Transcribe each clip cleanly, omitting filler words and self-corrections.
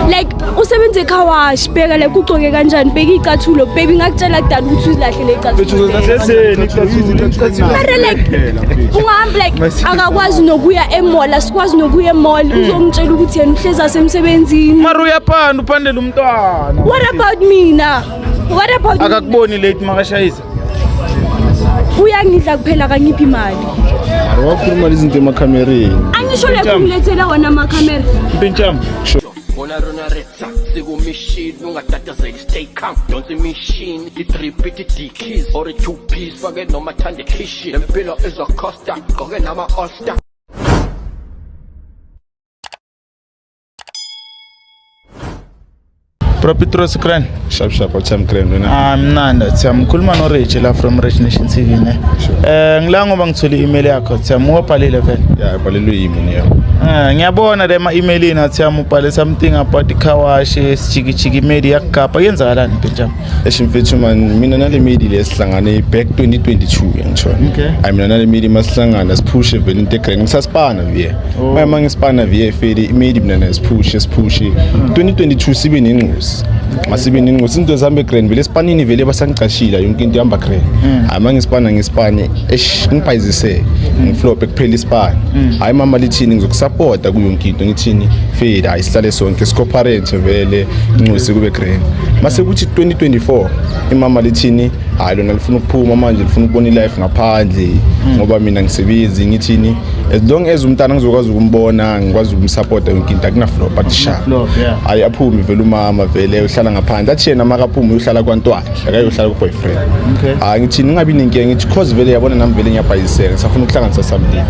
Like usebenze car wash, bheka like ugcoke kanjani, bheka icathulo, baby ngakutshela kudala ukuthi uzilahle le icathulo. Mara like ungahamba like akakwazi nokuya emall, asikwazi nokuya emall. Uzongitshela ukuthi yena uhlezi asemsebenzini. Mara uyaphanda uphandela umntwana. What about mina? What about mina? Akakuboni late makashayisa. Uyangidla kuphela akangiphi imali. Wakhuluma lezi zinto emakhamereni. Angisho like ungilethela wona amakhamera. Mpintsham. Bona rona retsa sikumishini ungatatazeli stay calm donsa imishini i-three pit i-dickies or i-two piece fake noma thande khishi lempilo izocosta gqoke nama-all star. Bro Petros Kran. Sharp sharp awuthami grand wena. Ah mnandi Thiyam ngikhuluma no Rich la from Rich Nation TV ne. Eh ngila ngoba ngithole i-email yakho Thiyam ubhalile vele. Ya ibhalelwe yimi ne. Eh ngiyabona le ma emailini Thiyam ubhale something about car wash sijiki jiki media yakugapa kuyenzakalani Benjamin? Eish mfethu man mina nale media lesihlangane back 2022 ngithola. Okay. Hayi mina nale media masihlangana siphushe vele into egrand ngisaspana vie. Manje mangispana vie feli imedia mina naye siphushe siphushe. 2022 sibe nengozi. Masibe nengozi into zihambe grand vele esipanini vele basangicashila yonke into ihamba grand. Hayi mangispana ngispane eish ngibhayizise ngiflop kuphela isipani. Hayi mama lithini ngizokusupporta kuyo yonke into ngithini feli hayi sihlale sonke sicooperate vele incosi kube grand. Mase kuthi 2024 imama lithini hayi lona lifuna ukuphuma manje lifuna ukubona ilife ngaphandle ngoba mina ngisebenzi ngithini as long as umntana ngizokwazi ukumbona ngikwazi ukumsupporta yonke into akuna flop athi sha Flop, yeah. hayi aphume vele umama vele uhlala ngaphandle athi yena makaphume uyohlala kwantwakhe akayohlala ku-boyfriend. Okay. Hayi ngithini ngingabi nenkinga ngithi cause vele yabona nami vele ngiyabhayiseka ngisafuna ukuhlanganisa something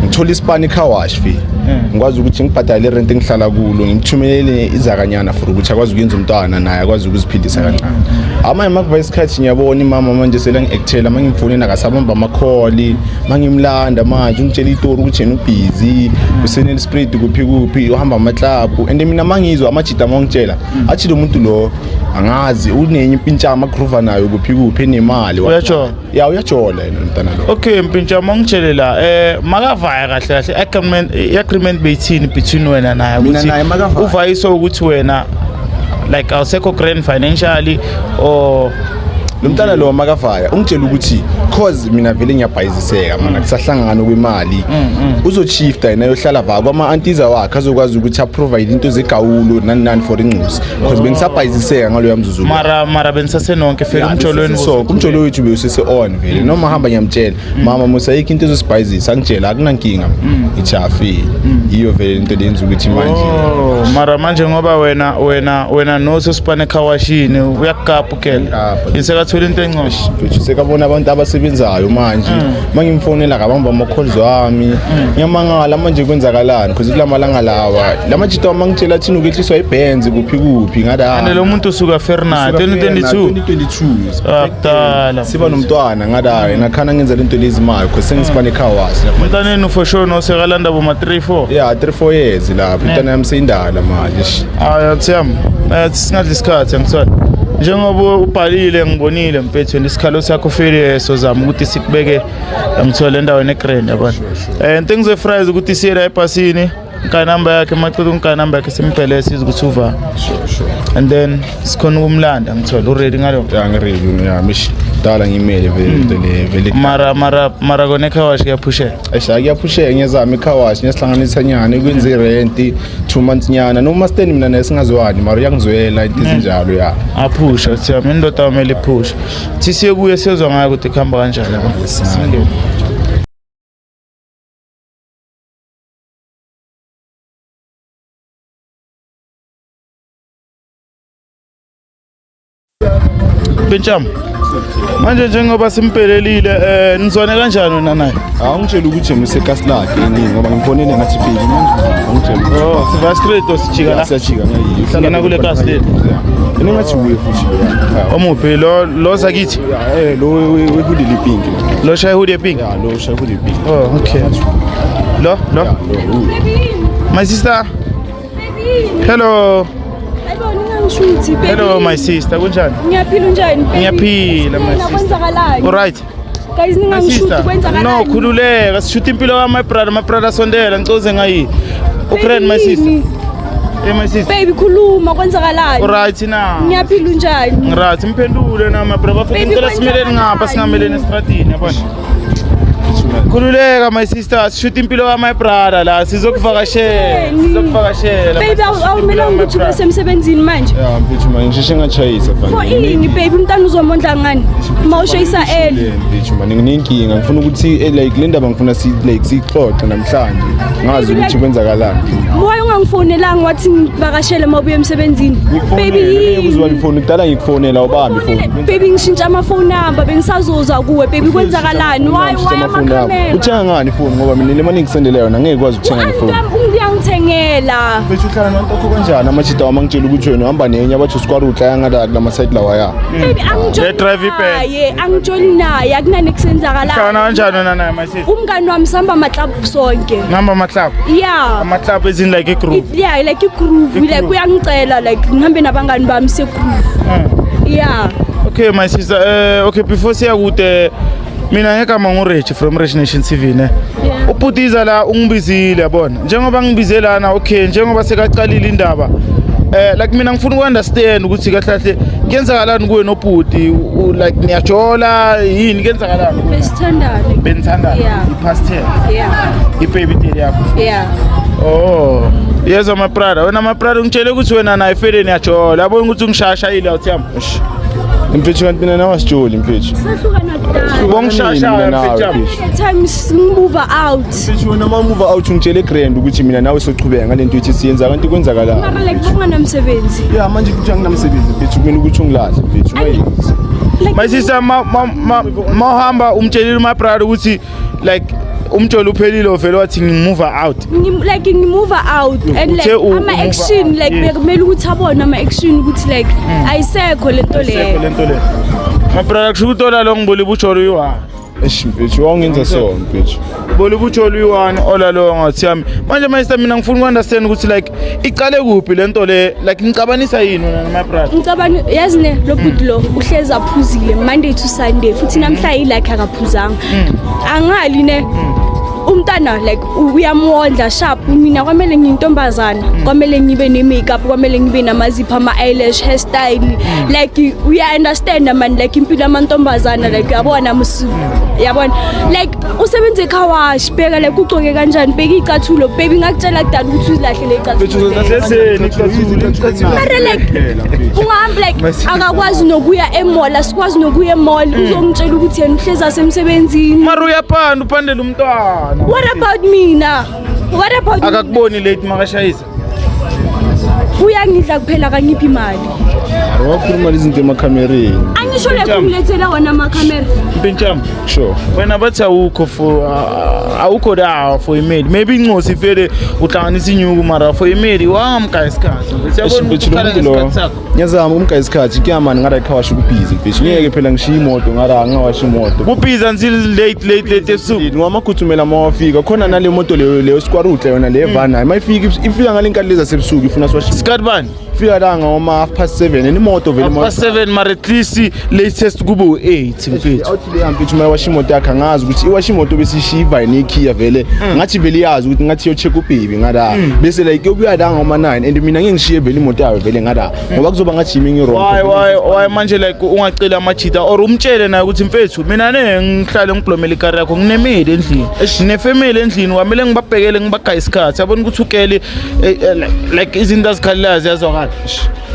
ngithola isipani car wash fee ngikwazi ukuthi ngibhadale irent engihlala kulo ngimthumelele izakanyana for ukuthi akwazi ukuyenza umntwana naye akwazi ukuziphilisa kancane. Amanye makuva isikhathi ngiyabona imama manje selangi-actela mangimfonela akasabamba amakholi mangimlanda manje ungitshela itori ukuthi yena ubhizi usenelsprit kuphi kuphi uhamba amaklabhu and mina mangizwa amajida mangitshela athi lo muntu lo angazi unenye impintshama agroova nayo kuphi kuphi enemali. Uyajola? Ya uyajola yena umntana lo. Okay Mpintsham ungitshele la makavaya kahle kahle agreement i-agreement beyithini between wena naye Mina naye makavaya. uvayiswe ukuthi wena like awusekho grand financially or Lo mntana lo makavaya ungitshela ukuthi cause mina vele ngiyabhayiziseka mana kusahlangana kwemali uzoshifta yena ayohlala va kwama-antiza wakhe azokwazi ukuthi aprovide into zegawulo nani nani for incosi cause bengisabhayiziseka ngaloya mzuzu lo. Mara benisasenonke fela umjolweni. So umjolo wethu bewusese on vele noma hamba ngiyamtshela mama musa ayikho into ezosibhayizisa angitshela akunankinga ngithi afile iyo vele into leyenza ukuthi manje. Oh, mara manje ngoba wena no sosipane khawashini uyakugapa ugele. Uyangigabha. Isekathola into engcono. Mfethu sekabona abantu abasebenzayo manje mangimfonela akabamba ama-calls wami ngiyamangala manje kwenzakalani because kula malanga lawa la majita wami angitshela thina ukwehliswa ibhenzi kuphi kuphi ngada. And lo muntu usuka Ferna 2022. 2022. Ah, kudala. Siba nomntwana ngada yena khana ngenza lento lezi imali because sengisibane car wash. Umntanenu for sure no sekalanda boma 3 4. Yeah, 3 4 years lapho intwana yami seyindala manje. Eish. Hayi Thiyam, singadli isikhathi angitholi. Njengoba ubhalile ngibonile mfethu isikhalo sakho fele sozama ukuthi sikubeke ngithole endaweni egrand yabona. Into engizoyifrize ukuthi siye la ebhasini nka number yakhe macela unka number yakhe simpele size ukuthi uva. Sure. And then sikhona ukumlanda ngithole uready ngalokho. Ya ngiready ya mish dala ngimele vele into le vele. Mara kona car wash kuyaphusheka. Eish kuyaphusheka ngiyazama i-car wash ngiyasihlanganisa nyana ikwenza irenti 2 months nyana noma stand mina naye singazwani mara uyangizwela into ezinjalo ya. Aphusha Thiyam indoda kumele iphushe. Thi siye kuye siyozwa ngayo ukuthi kuhamba kanjani yabo. Singene. Bentsham. Manje njengoba simpelelile nizwane kanjani wena naye? Awungitshela ukuthi yena usekasi lakhe yini ngoba ngimfonele ngathi pheli manje angitshela. Oh, siva straight osijika la. Siyajika ngayi. Singena kule kasi leli. Yena ngathi uye futhi lo. Omuphi lo zakithi? Lo wehudi lipink. Lo shaya hoodie pink. Ya lo shaya hoodie pink. Oh, okay. Lo lo. My sister. Baby. Hello. Hayibo ningangishuthi baby. Hello my sister, kunjani? Ngiyaphila unjani baby? Ngiyaphila my sister. Kwenzakalani? All right. Guys My ningangishuthi sister. kwenzakalani? No, khululeka, sishuthi impilo ka my brother, my brother sondela ngicoze ngayi. Ukraine my sister. Yini? Hey my sister. Baby, khuluma, kwenzakalani? Right na. Ngiyaphila, unjani? Right, mphendule na my brother. Futhi Baby, ngicela simeleni ngapha, kwenzakalani? singameleni estradini, yabona. Khululeka my sister, sishuta impilo ka my brother la, sizokuvakashela. Usitheni? Sizokuvakashela. Baby, awumelanga ukuthi ube semsebenzini manje. Ya mfethu, manje ngisheshe ngachayisa. For ini, baby? Umntana uzomondla ngani uma ushayisa early? Mfethu manje nginenkinga, ngifuna ukuthi like le ndaba ngifuna si like siyixoxe namhlanje, ngazi ukuthi kwenzakalani. Why ungangifonelanga wathi ngivakashele uma ubuya emsebenzini, baby? Ngikufonela uzwa Yini? ifoni kudala, ngikufonela ubambi ifoni. Baby, ngishintsha ama-phone number, bengisazoza kuwe. Baby, kwenzakalani? Why amakhamera? Uthenga ngani ifoni? Ngoba mina le mali ngisendele yona ngeke kwazi ukuthenga ifoni. Uyangithengela. Mfethu, uhlala nabantu bakho kanjani? Amajita wami angitshela ukuthi wena uhamba nenye abathi usikwarutla yangala kulama site lawa ya. Baby, Le drive angijoli i-Benz. naye, angijoli naye, akunani Hlangana kusenzakalayo. kanjani wena naye, my sister? Umngani wami, sihamba amaklabhu sonke. Nihamba amaklabhu? Yeah. Amaklabhu as in like a group? Yeah, like i-groove, like uyangicela like ngihambe nabangani bami se-groove, yeah. Okay my sister, okay, before siya kude, mina ngegama nguRich from Rich Nation TV, ne. Yeah. Ubhutiza la ungibizile, yabona. Njengoba ngibize lana, okay, njengoba sekaqalile indaba. Like mina ngifuna uku-understand ukuthi kahle kahle kuyenzakalani kuwe nobhuti, like niyajola yini, kuyenzakalani kuwe? Besithandane. Benithandana? Yeah. I-past tense. Yeah. I-baby daddy yakho. Yeah. Oh, yezwa my brother. Wena my brother, ngitshele ukuthi wena naye fele niyajola. Yabona ukuthi ungishashayile awuthi yami. Mfethu, kanti mina nawe asijoli, mfethu. Sahlukana kudala. Bongishashaya, Mina nawe, mfethu yami. mfethu. The time ngi-move out. Mfethu, wena uma move out ungitshele grand ukuthi mina nawe sochubeka ngale nto ethi siyenza, kanti kwenzakalani? Mara like bokunganamsebenzi. Ya, manje ukuthi anginamsebenzi, mfethu, kumele ukuthi ungilahle, mfethu? Like My sister, ma ma ma mawuhamba umtshelile my brother ukuthi like umjolo uphelile, uvele wathi ngi-move out. Like ngi-move out and like Uthe ama-action u-move out, like bekumele ukuthi abone ama-action ukuthi like ayisekho lento Ayisekho leyo. lento le. My brother, kusho ukuthi ola lo ngiboli bujolo uyi-one. Eish mfethu, wawungenza so, mfethu. Boli bujolo uyi-one ola lo ngathi yami. Manje my sister, mina ngifuna uku-understand ukuthi like icale kuphi lento le, like nicabanisa yini wena my brother? Ngicabanga yazi ne, lo bhuti lo uhlezi aphuzile Monday to Sunday, futhi namhla yilike akaphuzanga. Angali ne, umntana like uyamwondla sharp. Mina kwamele ngiyintombazana, kwamele ngibe ne-makeup, kwamele ngibe namazipho, ama-eyelash, hairstyle, like uya-understand man, like impilo yamantombazana, like uyabona mus, yabona, like usebenze e-car wash, bheka like ugcoke kanjani, bheka iy'cathulo. Baby, ngakutshela kudala ukuthi uzilahle le y'cathulo. Seseni. Mara like ungahamba like akakwazi nokuya e-mall, asikwazi nokuya e-mall, uzongitshela ukuthi yena uhlezi asemsebenzini. Mara uyaphanda, uphandela umntwana. What about mina? What about mina? Akakuboni late makashayisa? Uyangidla kuphela, akangiphi imali. Wakhuluma lezi zinto emakhamereni. Angisho like ungilethela wona amakhamera. Mpintshami. Sure. Wena bathi awukho for awukho la for imali, maybe incosi vele uhlanganisa inyuku, mara for imali wangamgaya isikhathi. Eish mfethu, lo muntu lo ngiyazama ukumgaya isikhathi kuyamani ngara e-car wash ku-busy, mfethu. Ngeke phela ngishiye imoto ngara ngingawashi imoto. Ku-busy until late late late ebusuku. Ngwamaguthumela uma wafika khona nale moto leyo leyo sikwarutla yona le vanayo mayifika, ifika ngale nkathi lezi zasebusuku, ifuna siwashe. Isikhathi bani? Ifika la ngoma 7:30 and imoto vele Half past 7, mara at least latest kube u-8, mfethu. Awuthi leya mfethu uma iwasha imoto yakhe, angazi ukuthi iwasha imoto bese ishiya ivayo nekhiya vele, ngathi vele iyazi ukuthi ngathi iyo-check u-baby ngala, bese like yobuya la ngoma 9 and mina ngeke ngishiye vele imoto yayo vele ngala ngoba kuzoba ngathi yimi ngi-wrong. Why manje like ungaceli amajita or umtshele naye ukuthi mfethu, mina ne ngihlale ngiblomela ikari yakho, nginemeli endlini, ngine-family endlini, kwamele ngibabhekele, ngibagaye isikhathi, yabona ukuthi ukele like izinto azikhalelayo ziyazwakala.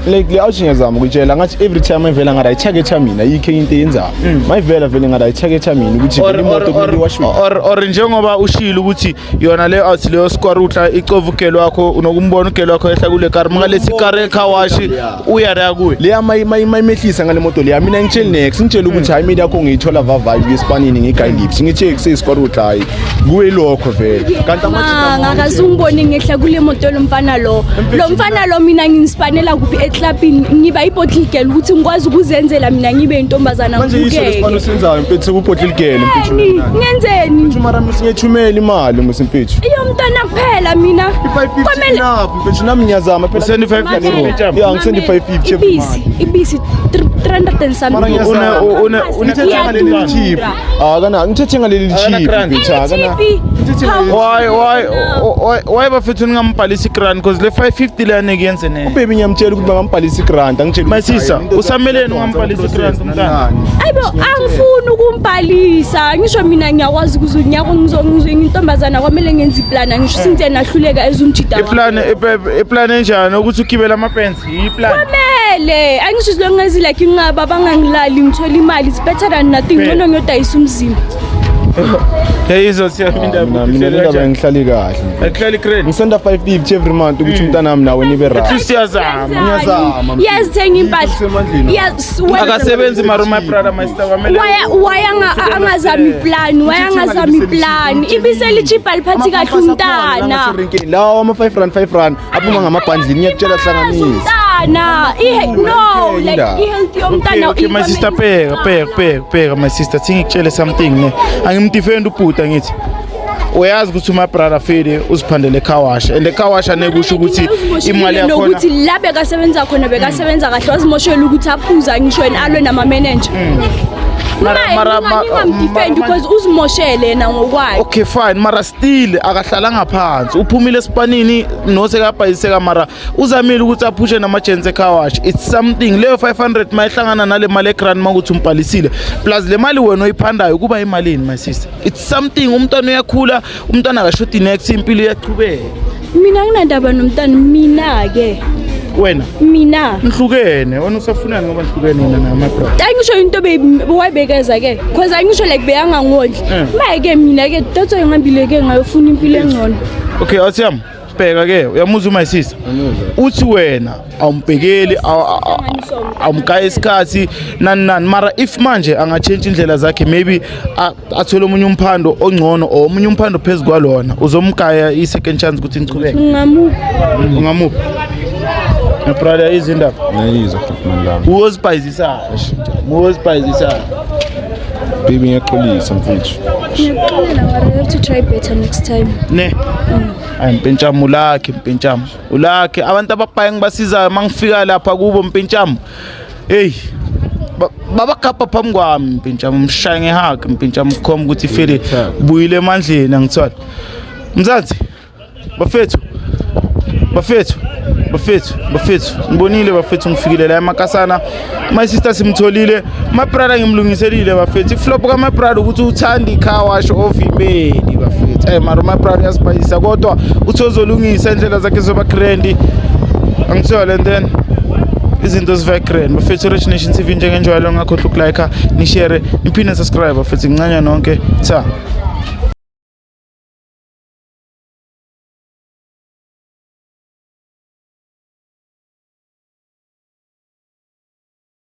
Like le awuthi ngiyazama ukutshela ngathi every time ayivela ngala i-targetha mina, ayikho enye into eyenzayo mayivela vele ngala i-targetha mina ukuthi or vele imoto or kumele or, iwashwe. or njengoba ushilo ukuthi yona leyo out leyo squarutla icova ugelo wakho, unokumbona ugelo wakho ehla kule kari mangalethi ikari e-car wash uya la kuye. Leya mayimehlisa ngale moto leya, mina ngitsheli next, ngitshela ukuthi hayi, imali yakho ngiyithola vavayo esipanini ngigayi lips, ngitshele kuseyisikwalutla, hayi kuwe lokho vele kanti amajita. Manga akazungiboni ngehla kule moto. Lo mfana lo, lo mfana lo, mina nginispanela kuphi eklabhini? Ngiba i-bottle girl ukuthi ngikwazi ukuzenzela mina ngibe intombazana. Manje yiso lesipano ngibukeke. senzayo mfethu, seku-bottle girl, mfethu. Ngenzeni? Ngenzeni? Mara ngiyethumela imali mos, mfethu. Iyo mntwana kuphela mina 550 kwamele enough, mfethu, nami ngiyazama phela. Usendi 550? Ya, ngisendi 550 every Ibisi month. ibisi 300 and something. Une une une Ngaleli cheap. Akana ngithethe ngaleli Akana cheap grant. mfethu, akana. Why why why why bafethu ningambhalisi grant, because le 550 le aneke yenze ne. Baby, ngiyamtshela ukuthi bangambhalisa igrant, angitshela. My sister, usameleni ungambhalisi igrant umntana? Ayibo, angifuni ukumbhalisa. Ngisho mina ngiyakwazi ukuze ngiyako ngiyintombazana, kwamele ngenze iplan. Ngisho since yena ahluleka ezumjida. Iplan, iplan enjani? Ukuthi ugibele ama-pants, iplan? Kwamele angisho izinto ngezi like ngingaba bangangilali, ngithola imali, it's better than nothing. Phela. Ngcono ngiyodayisa umzimba. Hey, izothi yami indaba. Mina mina le ndaba ngihlali kahle. Akuhlali grand. Ngisenda 550 every month ukuthi umntanami nawe nibe At right. least uyazama. Ngiyazama. Iyazithenga impahla. Kusemandleni. Akasebenzi mara my brother, my sister, kwamele. Waya angazami iplan, waya angazami iplan, ibiseli-cheap, aliphathi kahle umntana. Lawa ama 5 rand 5 rand aphuma ngamabhandlini, ngiyakutshela, hlanganisa. Umntana no, like Indaba. i-health yomntana. Okay, my sister, bheka, bheka, bheka, bheka, my sister, thingikutshele something ne. Angimdefend ubhuta, ngithi uyazi ukuthi my brother Fede uziphandele car wash, and the car wash anekusho ukuthi imali yakhona nokuthi la bekasebenza khona bekasebenza kahle, wazimoshela ukuthi aphuza, ngisho yena alwe nama-manager. Ngingamdefend because uzimoshele yena ngokwakhe. Okay, fine, mara still akahlalanga phansi, uphumile esipanini nosekabhayiseka, mara uzamile ukuthi aphushe nama-gents ecar wash. It's something leyo 500 mayihlangana nale mali egrand, makuthi umbhalisile, plus le mali wena oyiphandayo kuba imalini, my sister? It's something. Umntwana uyakhula, umntwana akashoti next, impilo iyachubeka. Mina nginandaba nomntana mina-ke. Wena Mina nihlukene, wena usafunani ngoba nihlukene wena nama brother? Angisho into wayibekeza-ke, cause angisho like beyangangondli. Maye-ke mina-ke that's why ngihambile-ke ngayofuna impilo engcono. Okay, awuthiyami, bheka ke, uyamuzwa my sister, uthi wena awumbhekeli, awumgayi isikhathi, nani nani, mara if manje angatshentsha indlela zakhe, maybe athole omunye umphando ongcono or omunye umphando phezu kwalona, uzomgaya i-second chance ukuthi nichubeke? Ngingamupha. Ungamupha, my brother, izindaba? Ngiyayizwa futhi mani lami. Uwozibhayizisayo, uwozibhayizisayo. Baby, ngiyaxolisa mfethu. Ngiyakuxolela, mara you have to try better next time. Ne, hayi mpintshamo, ulakhe mpintshamo, ulakhe abantu ababhaye ngibasizayo mangifika lapha kubo mpintshamo, hey, babagabha phambi kwami mpintshamo, mshaya ngehug mpintshamo, kukhomba ukuthi fele buyile emandleni, angithola mzansi. Bafethu, bafethu, bafethu, bafethu, ngibonile bafethu, ngifikile la emakasana. My sister simtholile, my brother ngimlungiselile bafethu. Iflop ka my brother ukuthi uthanda icar wash ovimbeni bafethu. Eh, mara my brother uyasibhayisa, kodwa uthi ozolungisa indlela zakhe zoba grand, angithola, and then izinto ziva grand bafethu. Rich Nation TV njengenjwayelo, ngakhohlwa ukulike, nishare, niphinde subscribe bafethu. Ngincanya nonke, tha.